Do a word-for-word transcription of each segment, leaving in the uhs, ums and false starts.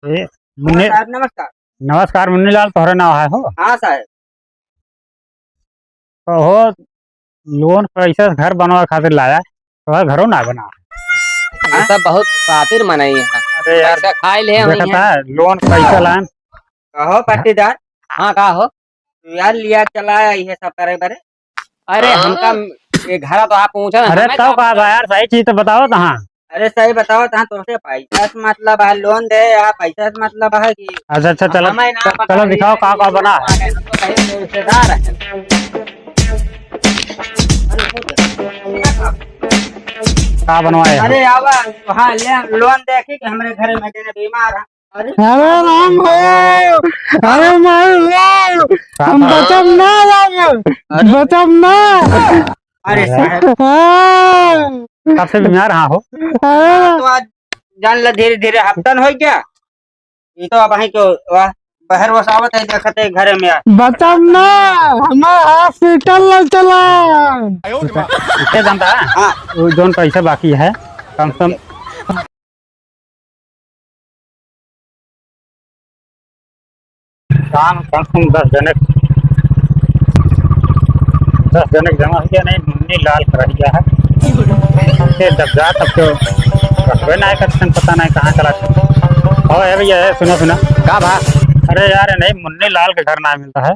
ए, मुन्नी, साहब, नमस्कार। नमस्कार, मुन्नी लाल तोहरे नाव है हो? हाँ, साहब। तो हो, लोन पैसा से घर बनवावे खातिर लाया, तो घरो ना बना। ये सब बहुत शातिर मनई है। अरे यार, पैसा खाए ले वही देखता हैं। है, लोन पैसा लान। कहो पट्टीदार। हाँ, का हो? तू यार लिया चला ये सब करे बरे। अरे, हाँ? हमका ये घरा तो आप पहुँचा ना, अरे, हमें तब का का बा यार, सही चीज तो बताओ तो। हाँ। अरे, सही बताओ तो, हाँ, तोसे पैसा से मतलब है, लोन दे या पैसा से मतलब है कि अच्छा, अच्छा, चलो, हमें ना पता चलो, नहीं दिखाओ है का, का कि बना है। हम तो कहीं रिश्तेदार हैं। का बनवाए हैं? अरे, आवा, हाँ, ले, लोन देखी कि हमरे घरे में जेने बीमार है। अरे। अरे राम हो, अरे माई रे, हम बचब ना जाएंगे, बचब ना। अरे साहब। हाँ। कब से बीमार हाँ हो? हाँ। तो आज जान ला धीरे धीरे हफ्तन हो गया। ये तो अब वहीं को वाह, बहर वसावत है, देखते घरे में आ। बचब ना, हमार हॉस्पिटल ले चला। इतने जानता है? हाँ। वो जोन पैसे बाकी है, कम से कम काम कम से कम दस जने, दस जने के जमा हो गया, नहीं, मुन्नी लाल कर दिया है। हमके जब जा तब तो रखबे ना है, कब से पता नहीं कहाँ चला गया। और है भैया, है, सुनो, सुनो। का बा? अरे यार, नहीं, मुन्नी लाल के घर ना मिलता है।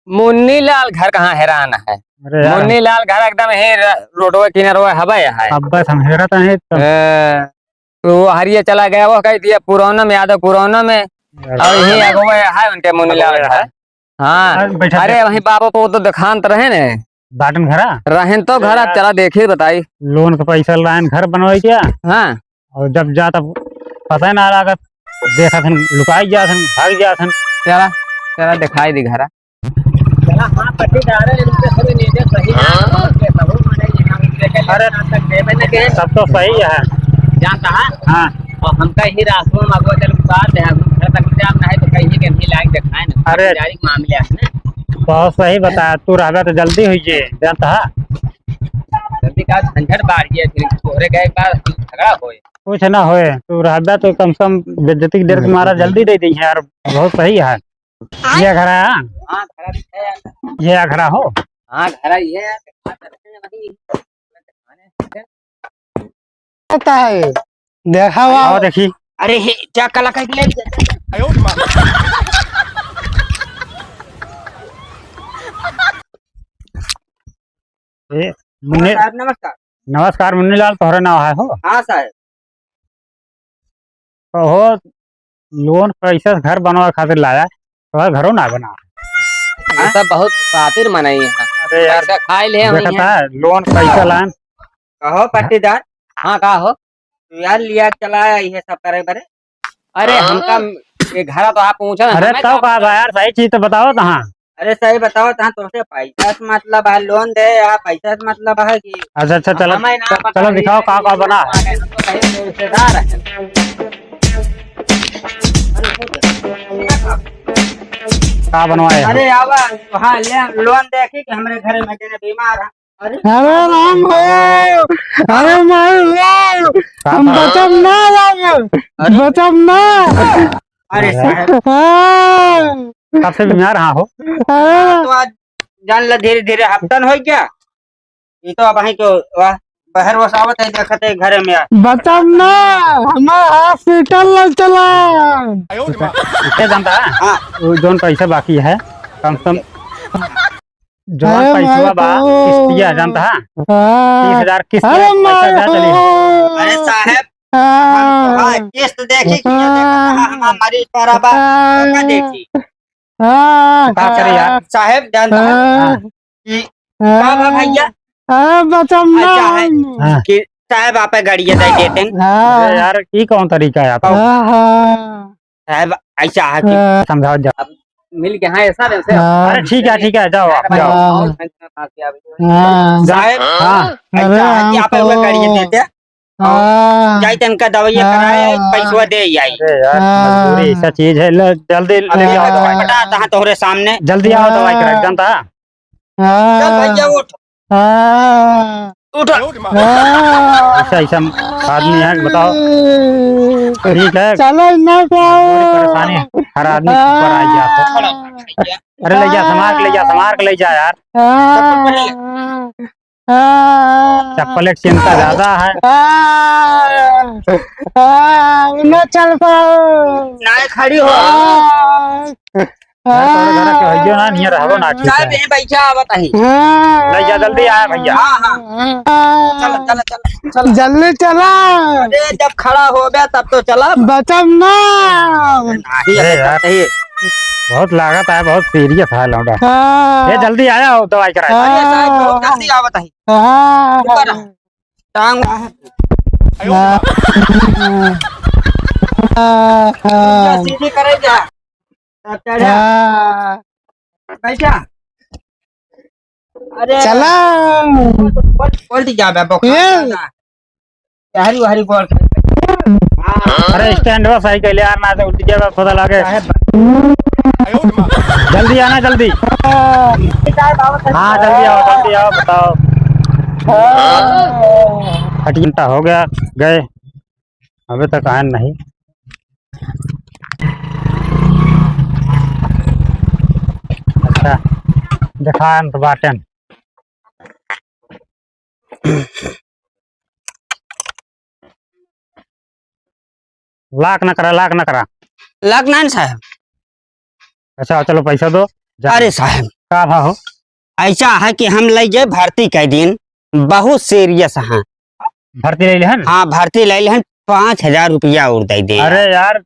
मुन्नी लाल घर कहाँ हैरान है? अरे यार। मुन्नी लाल घर एकदम हे र-, रोडवे किनारवे हवे है। अब बस हम हेरत हैं तो। ए, तो वो हरिये चला गया, वो कह दिया पुराना में, यादव पुराना में। यार। और यही अगवे है उनके मुन्नी लाल अगवे घर। है। हाँ। अरे बैठा अरे दे। वहीं बाबा को तो दिखांत रहे ने। बाटन घरा? रहन तो घरा, यार। चला देखी बताई। लोन के पैसा लाइन घर बनवाई क्या? हाँ। और जब जा तब पता ही ना लगा, देखा थन, लुकाई गया थन, भाग गया थन। चला, चला दिखाई दी घरा। चला, हाँ, पट्टीदार है, इनके थोड़ी नीचे सही है, हाँ। ओके, बहुत मजा ये काम, लेकिन अरे, यहाँ तक देवे न के। सब तो सही है। जानता है? हाँ। और हमका ही रास्ता में अगवा चल उतार दे, हम घर तक जाम ना है तो कहीं के नहीं लायक दिखाए ना। अरे। जारी मामले है ना। बहुत सही बताया, तू रहबे तो जल्दी हुई जे, जानता है? जल्दी का झंझट बाढ़ गया, फिर तोहरे गए का झगड़ा होए। कुछ ना होए, तू रहबे तो कम से कम बेइज्जती के डर के मारा जल्दी दे दी है यार, बहुत सही है। ये घरा है? हाँ, घरा भी है यार। ये घरा हो? हाँ, घरा ही है यार। पता है, देखा हुआ। आओ देखी। अरे हे, क्या कला का ले? ए, मुन्नी साहब, नमस्कार। नमस्कार, मुन्नी लाल तोहरे नाव है हो? हाँ साहब। तो हो, लोन पैसा से घर बनवावे खातिर लाया, तो घरो ना बना। ये सब बहुत शातिर मनई है। अरे यार, पैसा खाए ले वही देखता हैं। है, लोन पैसा लान। कहो पट्टीदार। हाँ, का हो? तू यार लिया चला ये सब करे बरे। अरे, हाँ? हमका ये घरा तो आप पहुँचा ना, अरे, हमें तब का का बा यार, सही चीज तो बताओ तो। हाँ। अरे, सही बताओ तो, हाँ, तोसे पैसा से मतलब है, लोन दे या पैसा से मतलब है कि अच्छा, अच्छा, चलो, हमें ना च-, पता चलो, नहीं दिखाओ है का, कि का बना है। हम तो कहीं रिश्तेदार हैं। का बनवाए हैं? अरे, आवा, हाँ, ले, लोन देखी कि हमरे घरे में जेने बीमार है। अरे। अरे राम हो, अरे माई हो, हम बचब ना जाएंगे, बचब ना। अरे साहब। हाँ। कब से बीमार हाँ हो? हाँ। तो आज जान ला धीरे धीरे हफ्तन हो गया। ये तो अब वहीं को वाह, बहर वसावत है, देखते घरे में आ। बचब ना, हमार हॉस्पिटल ले चला। इतने जानता है? हाँ। वो जोन पैसा बाकी है, कम से कम जवन अरे पैसवा माई बा, तो। किस्तिया, जानता है? हाँ। तीस हजार किस्त अरे पैसा माई जा चली। तो। अरे साहब, हाँ। हम, हाँ, किस्त देखी कि क्या देखा? हाँ। हमार मरीज पड़ा बा, हाँ। ओका देखी। हाँ। का करे यार? साहब, जानता है हाँ। कि हाँ। का बा भैया? हाँ, बचब ना अच्छा है हम। हाँ। कि साहब, आप गड़िया दे देते हैं। हाँ। अरे यार, ई कौन तरीका है आपका? हाँ, हाँ। साहब, ऐसा है कि हाँ। समझाओ जाओ। अब मिल के, हाँ, ऐसा वैसे हाँ। अरे ठीक है, ठीक है, जाओ आप, जाओ। हाँ। हाँ। साहब, हाँ। अरे ऐसा है कि आप हमको हमें गाड़ी देते। हाँ। जाई तनका दवाई कराए, हाँ। पैसवा दे आई। अरे यार, हाँ। मजबूरी ऐसा चीज है, ले, जल्दी ले अबे आओ दवाई। पटाता है तोहरे सामने। जल्दी आओ दवाई कराए, हाँ। जानता है? हाँ। चल भैया, उठ। हाँ। उठा। हाँ। ऐसा, ऐसा आदमी है, बताओ। ठीक है। चलो ना जाओ। बड़ी परेशानी, हर आदमी के ऊपर आ गया। अरे ले जा, संभाल के ले जा, संभाल के ले जा यार। हाँ। हाँ। चप्पल एक चिंता ज्यादा है। हाँ। हाँ, ना चल पाओ। ना खड़ी हो। हाँ। यार, तोरे घर के भैया ना, नियर हवो ना, ठीक साहब, है। यहीं बैठा आवत है। हाँ। ले जा, जल्दी आया भैया। हाँ, हाँ। चल, चल, चल, चल। जल्दी चला। अरे, जब खड़ा हो गया, तब तो चला। बचब ना। नहीं, अरे ऐसा यार, नहीं। बहुत लागत है, बहुत सीरियस है लौंडा। हाँ। ये जल्दी आया हो, दवाई कराए। अरे, साहब, बहुत हाँ। जल्दी आवत है। हाँ। ऊपर टांग। हाँ। हाँ, हाँ। सीधी करे जा। अब चढ़ा। हाँ। बैठा। अरे। चला। पलट, पलट जा बे, बुखार ए। ज्यादा। हरी हरी बोल। हाँ। अरे stand बस सही कैले यार, ना तो उल्टी जगह पता लगे। साहब। जल्दी आना, जल्दी। हाँ, जल्दी आओ, जल्दी आओ, बताओ। हाँ। आठ घंटा हो गया, गए, अबे तक आए नहीं। अच्छा, देखान तो बाटेन। लाख न करा, लाख न करा। लाख ना साहब। अच्छा, चलो पैसा दो, जा। अरे साहब। का भा हो? ऐसा है कि हम ले जाए भर्ती कै दिन, बहुत सीरियस हैं। भर्ती ले लेहन? हाँ, भर्ती ले लेहन, पाँच हजार रुपया और दे दे। अरे यार,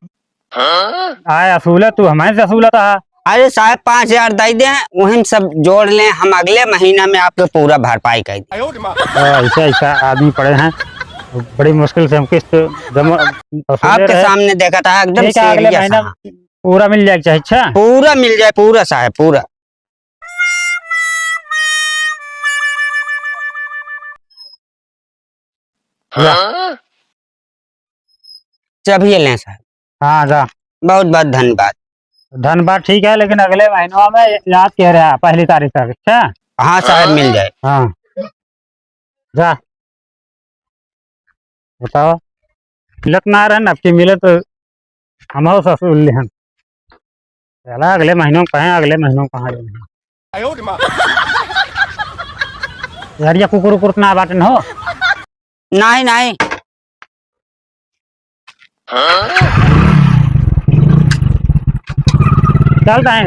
आय असूला, तू हमारे से असूला था। अरे साहब, पाँच हजार दे दे, वही सब जोड़ लें, हम अगले महीना में आपको पूरा भरपाई कर दें। हाँ, ऐसा, ऐसा आदमी पड़े हैं, बड़ी मुश्किल से हम किस्त जमा, वसूले आपके रहे। सामने देखा था, एकदम ठीक है, अगले सीरियस महीना है। पूरा मिल जाए, चाहे अच्छा? पूरा मिल जाए, पूरा साहब, पूरा। जा। चलिए लें साहब। हाँ, जा। बहुत बहुत धन्यवाद। धन्यवाद, ठीक है, लेकिन अगले महीनवा में याद कह रहा है, पहली तारीख तक, अच्छा? हाँ साहब, मिल जाए। हाँ, जा। बताओ, मिलत ना रहन, अब की मिले तो हम हो ससुर लेहन। चला, अगले महीनों में कहें, अगले महीनों में कहाँ लेहन। यार, ये कुकुर उकुर ना बाटन हो? नहीं, नहीं। चलता है।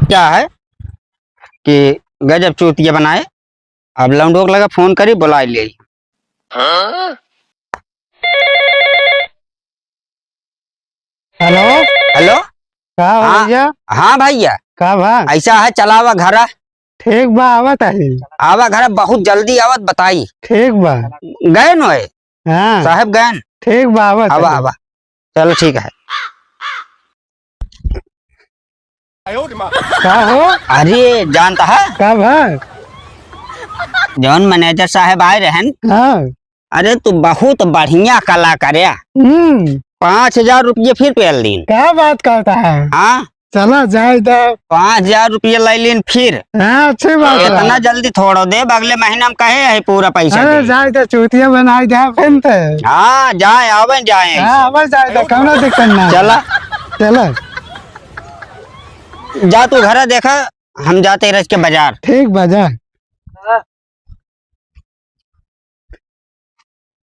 क्या है कि गजब चूतिया बनाए। अब लौंडोक लगा फोन करी, बुलाई ले। हेलो। हेलो। का हो हाँ, भैया? हाँ भैया। का भा? ऐसा है, चलावा घरा। ठीक बा, आवत है। आवा घरा, बहुत जल्दी आवत बताई। ठीक बा। गए नोए? हाँ। साहब गए न? ठीक बा, आवत आवा, है। आवा। चलो ठीक है। का हो? अरे जानता है? का भा? जौन मैनेजर साहब आए रहन। हाँ। अरे तू बहुत बढ़िया कला करे। हम्म। पाँच हजार रुपये फिर पेल दीन। क्या बात करता है? हाँ। चला जाए दे। पाँच हजार रुपये ले लीन फिर। हाँ, अच्छी बात है। इतना जल्दी थोड़ो दे, अगले महीना में कहे है पूरा पैसा अरे दे। जाए दे, चूतिया बनाए दे फिर ते। हाँ, जाए, आवे जाए हाँ, ऐसे। आवे जाए दे, कौनो दिक्कत ना। चला। चला। जा तू घर देखा, हम जाते रह के बाजार। ठीक बाजार।